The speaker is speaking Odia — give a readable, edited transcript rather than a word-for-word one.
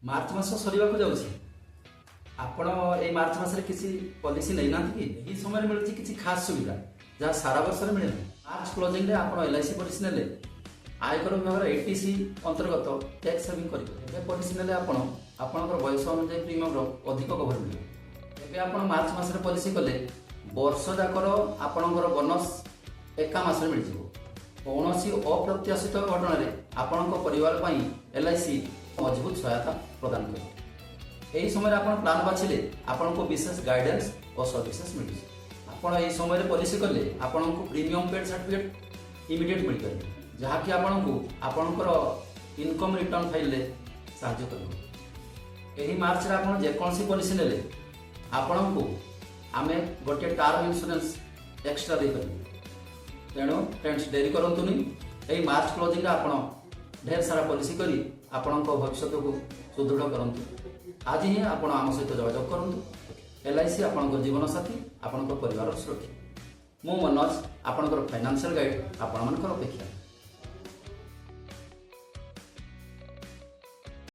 ମାର୍ଚ୍ଚ ମାସ ସରିବାକୁ ଯାଉଛି। ଆପଣ ଏଇ ମାର୍ଚ୍ଚ ମାସରେ କିଛି ପଲିସି ନେଇନାହାନ୍ତି କି? ଏହି ସମୟରେ ମିଳୁଛି କିଛି ଖାସ୍ ସୁବିଧା, ଯାହା ସାରା ବର୍ଷରେ ମିଳେ ନାହିଁ। ମାର୍ଚ୍ଚ କ୍ଲୋଜିଂରେ ଆପଣ ଏଲ୍ଆଇସି ପଲିସି ନେଲେ ଆୟକର ବିଭାଗର ଏଇଟିସି ଅନ୍ତର୍ଗତ ଟ୍ୟାକ୍ସ ସେଭିଂ କରିବେ। ଏବେ ପଲିସି ନେଲେ ଆପଣ ଆପଣଙ୍କର ବୟସ ଅନୁଯାୟୀ ପ୍ରିମିୟମର ଅଧିକ କଭର ମିଳିବ। ଏବେ ଆପଣ ମାର୍ଚ୍ଚ ମାସରେ ପଲିସି କଲେ ବର୍ଷ ଯାକର ଆପଣଙ୍କର ବୋନସ୍ ଏକା ମାସରେ ମିଳିଯିବ। କୌଣସି ଅପ୍ରତ୍ୟାଶିତ ଘଟଣାରେ ଆପଣଙ୍କ ପରିବାର ପାଇଁ ଏଲ୍ଆଇସି ମଜବୁତ ସହାୟତା ପ୍ରଦାନ କରିବ। ଏହି ସମୟରେ ଆପଣ ପ୍ଲାନ୍ ବାଛିଲେ ଆପଣଙ୍କୁ ବିଶେଷ ଗାଇଡାନ୍ସ ଓ ସର୍ଭିସେସ୍ ମିଳୁଛି। ଆପଣ ଏହି ସମୟରେ ପଲିସି କଲେ ଆପଣଙ୍କୁ ପ୍ରିମିୟମ୍ ପେଡ୍ ସାର୍ଟିଫିକେଟ୍ ଇମିଡ଼ିଏଟ୍ ମିଳିପାରିବ, ଯାହାକି ଆପଣଙ୍କୁ ଆପଣଙ୍କର ଇନକମ୍ ରିଟର୍ନ ଫାଇଲରେ ସାହାଯ୍ୟ କରିବ। ଏହି ମାର୍ଚ୍ଚରେ ଆପଣ ଯେକୌଣସି ପଲିସି ନେଲେ ଆପଣଙ୍କୁ ଆମେ ଗୋଟିଏ ଟର୍ମ ଇନ୍ସୁରାନ୍ସ ଏକ୍ସଟ୍ରା ଦେଇପାରିବୁ। ତେଣୁ ଫ୍ରେଣ୍ଡସ୍, ଡେରି କରନ୍ତୁନି। ଏହି ମାର୍ଚ୍ଚ କ୍ଲୋଜିଂରେ ଆପଣ ଢେର ସାରା ପଲିସି କରି ଆପଣଙ୍କ ଭବିଷ୍ୟତକୁ ସୁଦୃଢ଼ କରନ୍ତୁ। ଆଜି ହିଁ ଆପଣ ଆମ ସହିତ ଯୋଗାଯୋଗ କରନ୍ତୁ। ଏଲ୍ଆଇସି, ଆପଣଙ୍କ ଜୀବନସାଥୀ, ଆପଣଙ୍କ ପରିବାରର ସୁରକ୍ଷା। ମୁଁ ମନୋଜ, ଆପଣଙ୍କର ଫାଇନାନ୍ସିଆଲ ଗାଇଡ୍, ଆପଣମାନଙ୍କର ଅପେକ୍ଷା।